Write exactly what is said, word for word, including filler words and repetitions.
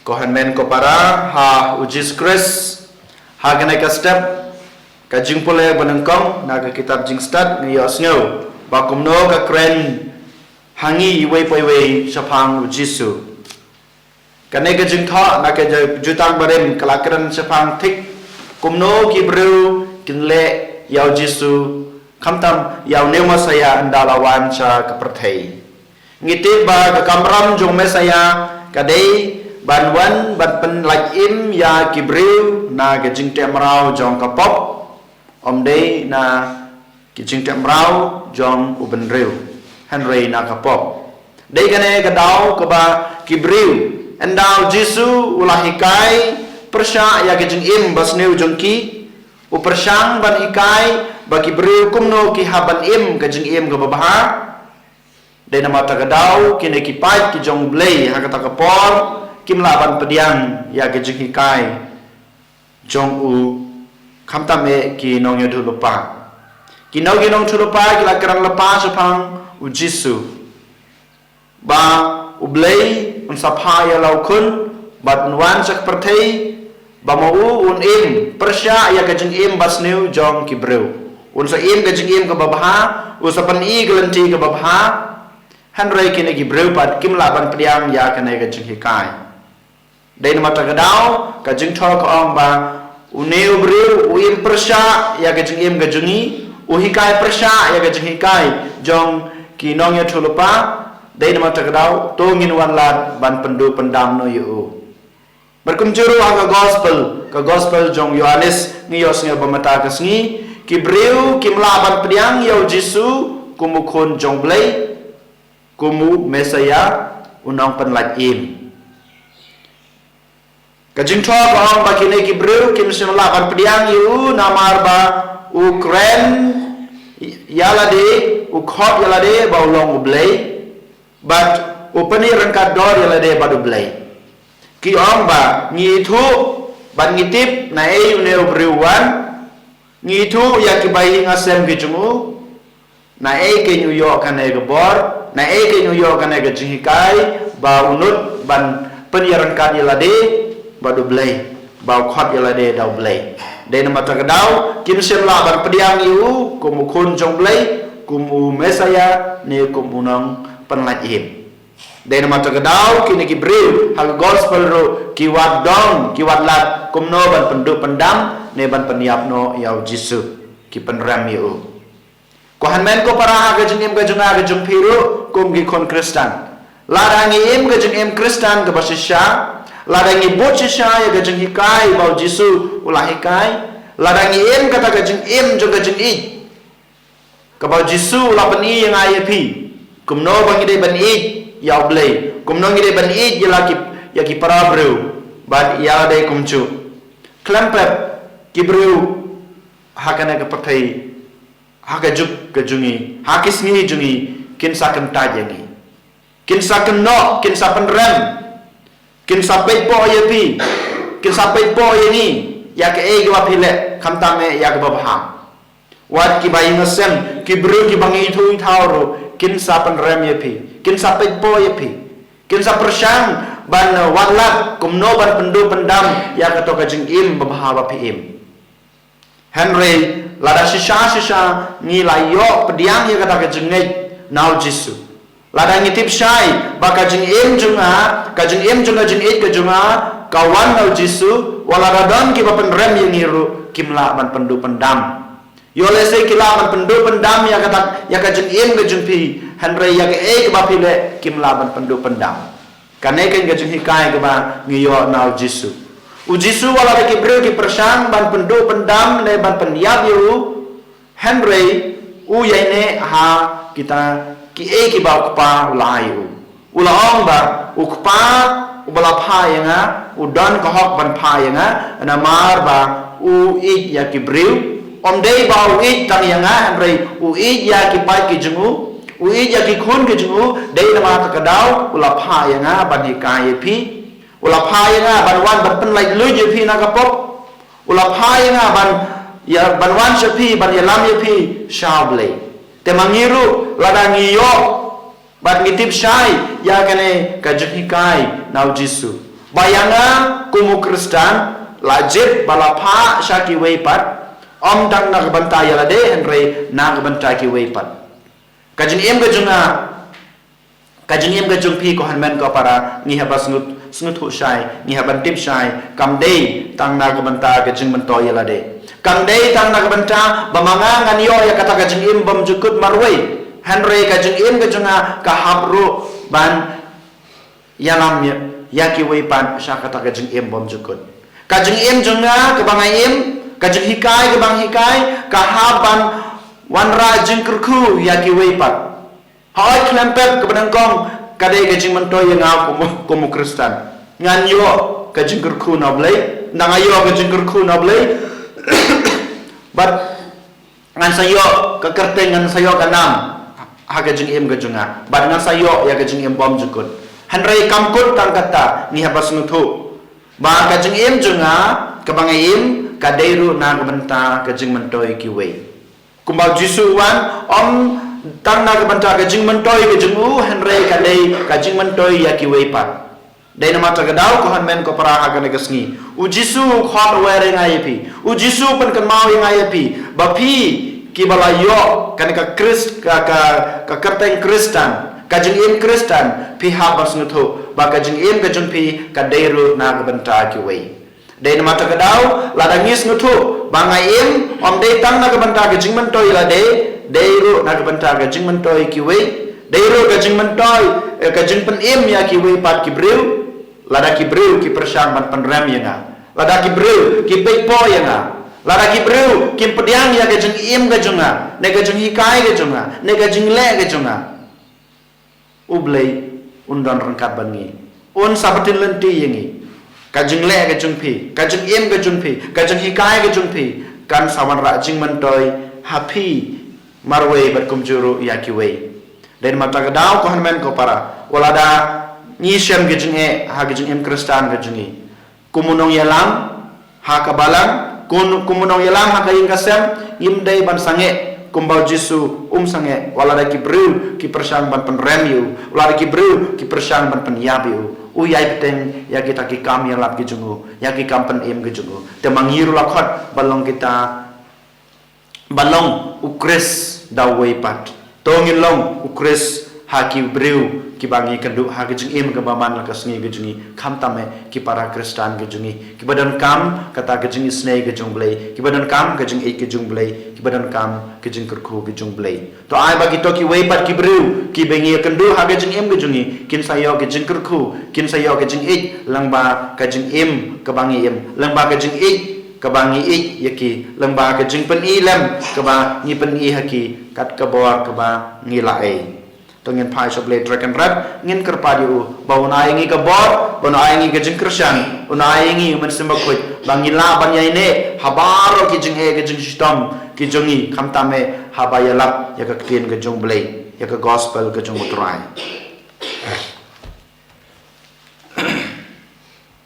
Ko hynmen ko para ha u Jisu Khrist, ha kane ka step ka jingpule ba nyngkong na ka kitab Jingstad ngi ïohsngew ba kumno ka kren ha ngi iwei pa iwei shaphang u Jisu. Kane ka jingthoh na ka ja-, jutang barim ka la kren shaphang thik kumno ki briew kin leh ïa u Jisu, khamtam ïa une u Messaïah ynda la wan sha ka pyrthei. Ngi tip ba ka kamram jong u Messaïah ka dei ban wan ban pynlait im ïa ki briew na ka jingteh mraw jong ka pop, ym dei na ka jingteh mraw jong u bynriew, hynrei na ka pop. Dei kane ka daw kaba ki briew, ynda u Jisu u la hikai pyrshah ïa ka jingim basniew jong ki, u pyrshang ban hikai ba ki briew kumno ki hap ban im ka jingim kaba bha. Dei namar kata ka daw kine ki paid ki jong u Blei ha kata ka por kim lah ban pdiang ïa ka jinghikai jong u, khamtam eh ki nongïathuhlypa. Ki nong, ki nongïathuhlypa ki la kren lypa shaphang u Jisu ba u Blei un sa phah ïa la u khun bad un wan sha ka pyrthei, ba ma u un im pyrshah ïa ka jingim basniew jong ki briew. Un sa im ka jingim kaba bha, un sa pyni ka lynti kaba bha. Hynrei kine ki briew pat kim lah ban pdiang ïa kane ka jinghikai. Dei namar kata ka daw ka jingthoh ka ong ba une u briew u im pyrshah ïa ka jingim ka jong ngi, u hikai pyrshah ïa ka jinghikai jong ki nongïathuhlypa. Dei namar kata ka daw to ngin wan lad ban pynduh pyndam noh ïa u. Bad kumjuh ruh ha ka gospel, ka gospel jong u Ïoannis ngi ïohsngew ba mynta ka sngi ki briew kim lah ban pdiang ïa u Jisu kum u khun jong u Blei, kum u Messaïah, u nongpynlait im. Ka jingthoh ka ong ba kine ki briew kim shym lah ban pdiang ïa u namar ba u kren ïa lade, u khot ïa lade ba u long u Blei, bad u pynïaryngkat dor ïa lade bad u Blei. Ki ong ba ngi ithuh bad ngi tip naei une u briew u wan, ngi ithuh ïa ki bahaïing hasem ki jong u, naei kein u ïoh kane ka bor, naei kein u ïoh kane ka jinghikai ba u nud ban pynïaryngkat ïa lade bad u Blei, ba u khot ïa lade da u Blei. Dei namar kata ka daw kim shym lah ban pdiang ïa u kum u khun jong u Blei, kum u Messaïah ne kum u nongpynlait im. Dei namar kata ka daw kine ki briew ha ka gospel ruh ki wad dong, ki wad lad kumno ban pynduh pyndam ne ban pynïap noh ïa u Jisu, ki pynrem ïa u. Ko hynmen ko para, ha ka jingim ka jong nga ka jong phi ruh kum ki khun Khristan, lada ngi im ka jingim Khristan kaba shisha, lada ngi bud shisha ïa ka jinghikai ba u Jisu u la hikai, lada ngi im kata ka jingim jong ka jingïeit kaba u Jisu u la pyni ïa nga ïa phi, kumno ba ngi dei ban ïeit ïa u Blei, kumno ngi dei ban ïeit ïa la ki, ïa ki para briew bad ïa lade kumjuh. Khlem pep ki briew ha kane ka pyrthei, ha ka juk ka jong ngi, ha ki sngi jong ngi, kin sa kyntait ïa ngi. Kin sa kynnoh, kin sa pynrem, kin sa peit poh ïa phi, kin sa peit poh ïa ngi, ïa kaei kaba phi leh, khamtam eh ïa kaba bha. Wat ki bahaïing hasem, ki briew kiba ngi ithuh ithaw ruh kin sa pynrem ïa phi, kin sa peit poh ïa phi, kin sa pyrshang ban, eh, wad lad kumno ban pynduh pyndam ïa kato ka jingim babha ba phi im. Hynrei lada shisha shisha ngi la ïoh pdiang ïa kata ka jingngeit na u Jisu, lada ngi tip shai ba ka jingim jong nga, ka jingim jong ka jingïeit ka jong nga ka wan na u Jisu, wat lada don kiba pynrem ïa ngi ruh kim lah ban pynduh pyndam. Ïoh lehse ki lah ban pynduh pyndam ïa kata, ïa ka jingim ka jong phi, hynrei ïa kaei kaba phi leh kim lah ban pynduh pyndam. Kane keiñ ka jinghikai kaba ngi ïoh na u Jisu. U Jisu wat lada ki briew ki pyrshang ban pynduh pyndam ne ban pynïap ïa u, hynrei u ïaineh ha kita kiei kiba u Kpa u la ai ïa u. U la ong ba u Kpa uba la phah ïa nga u don ka hok ban phah ïa nga, namar ba u ïeit ïa ki briew. Ym dei ba u ïeit tang ïa nga, hynrei u ïeit ïa ki paid ki jong u, u ïeit ïa ki khun ki jong u. Dei namar kata ka daw u la phah ïa nga ban hikai ïa phi. U la phah ïa nga ban wan ban pynlait luid ïa phi na ka pop. U la phah ïa nga ban, ïa, ban wan sha phi, ban ïalam ïa phi sha u Blei. Te ma ngi ruh lada ngi ïoh bad ngi tip shai ïa kane ka jinghikai na u Jisu, Ba ïa nga kum u Khristan, la jied ba la phah sha kiwei pat, ym tang na ka bynta ïa lade hynrei na ka bynta kiwei pat. Ka jingim ka jong nga, ka jingim ka jong phi ko hynmen ko para, ngi hap ban sngewthuh shai, ngi hap ban tip shai, kam dei tang na ka bynta ka jingmyntoi ïa lade. Kam dei tang na ka bynta ba ma nga ngan ïoh ïa kata ka jingim bymjukut marwei, hynrei ka jingim ka jong nga ka hap ruh ban ïalam ïa, ïa kiwei pat sha kata ka jingim bymjukut. Ka jingim jong nga kaba nga im, ka jinghikai kaba nga hikai, ka hap ban wanrah jingkyrkhu ïa kiwei pat. Hooid, khlem pep, kaba nyngkong ka dei ka jingmyntoi ïa nga kum, kum u Khristan. Ngan ïoh ka jingkyrkhu na U Blei, ngan ïoh ka jingkyrkhu na U Blei. Bad ngan sa ïoh ka kyrteng, ngan sa ïoh ka nam ha ka jingim ka jong nga, bad ngan sa ïoh ïa ka jingim bymjukut. Hynrei kam kut tang kata, ngi hap ban sngewthuh ba ka jingim jong nga kaba nga im ka dei ruh na ka bynta ka jingmyntoi kiwei. Kumba u Jisu u wan, ym tang na ka bynta ka jingmyntoi ka jong u, hynrei ka dei ka jingmyntoi ïa kiwei pat. Dei namar kata ka daw ko hynmen ko para, ha kane ka sngi u Jisu u khot, u wer ïa nga ïa phi. U Jisu u pynkynmaw ïa nga ïa phi ba phi kiba la ïoh kane ka Khrist, ka, ka, ka kyrteng Khristan, ka jingim Khristan, phi hap ban sngewthuh ba ka jingim ka jong phi ka dei ruh na ka bynta kiwei. Dei namar kata ka daw, lada ngi sngewthuh ba nga im, ym dei tang na ka bynta ka jingmyntoi ïa lade, dei ruh na ka bynta ka jingmyntoi kiwei, dei ruh ka jingmyntoi, eh, ka jingpynim ïa kiwei pat ki briew. Lada ki briew ki pyrshang ban pynrem ïa nga, lada ki briew ki peit poi ïa nga, lada ki briew kim pdiang ïa ka jingim ka jong nga, ne ka jinghikai ka jong nga, ne ka jingleh ka jong nga, U Blei un don ryngkat bad ngi. Un sa btin lynti ïa ngi. Ka jingleh ka jong phi, ka jingim ka jong phi, ka jinghikai ka jong phi, kan sa wanrah jingmyntoi ha phi marwei bad kumjuh ruh ïa kiwei. Dei namar kata ka daw ko hynmen ko para, wat lada ngi shem ka jingeh ha ka jingim Khristan ka jong ngi, kum u nongïalam ha ka balang, kum, kum u nongïalam ha ka ïing ka sem, ngim dei ban sangeh kumba u Jisu um sangeh wat lada ki briew ki pyrshang ban pynrem ïa u, wat lada ki briew ki pyrshang ban pynïap ïa u. U ïai bteng ïa kita ki kam ïalap ki jong u, ïa ki kam pynim ki jong u. Te ma ngi ruh la khot ban long kita, ban long u Khrist da uwei pat. To ngin long u Khrist ha ki briew kiba ngi kynduh ha ka jingim kaba man la ka sngi ka jong ngi, khamtam eh ki para Khristan ka jong ngi, kiba donkam kata ka jingisynei ka jong U Blei, kiba donkam ka jingïeit ka jong U Blei, kiba donkam ka jingkyrkhu ka jong U Blei. To ai ba kito kiwei pat ki briew kiba ngi ïakynduh ha ka jingim ka jong ngi kin sa ïoh ka jingkyrkhu, kin sa ïoh ka jingïeit lyngba ka jingim kaba ngi im, lyngba ka jingïeit kaba ngi ïeit ïa ki, lyngba ka jingpyni lem kaba ngi pyni ha ki, kat ka bor kaba ngi la ai. To ngin phai sha U Blei Trai Kynrad, ngin kyrpad ïa u ba un ai ïa ngi ka bor, ba un ai ïa ngi ka jingkyrshan, un ai ïa ngi u Mynsiem Bakhuid ba ngi lah ban ïaineh ha baroh ki jingeh ki jingshitom ki jong ngi, khamtam eh haba ïalap ïa ka ktien ka jong U Blei, ïa ka gospel ka jong U Trai.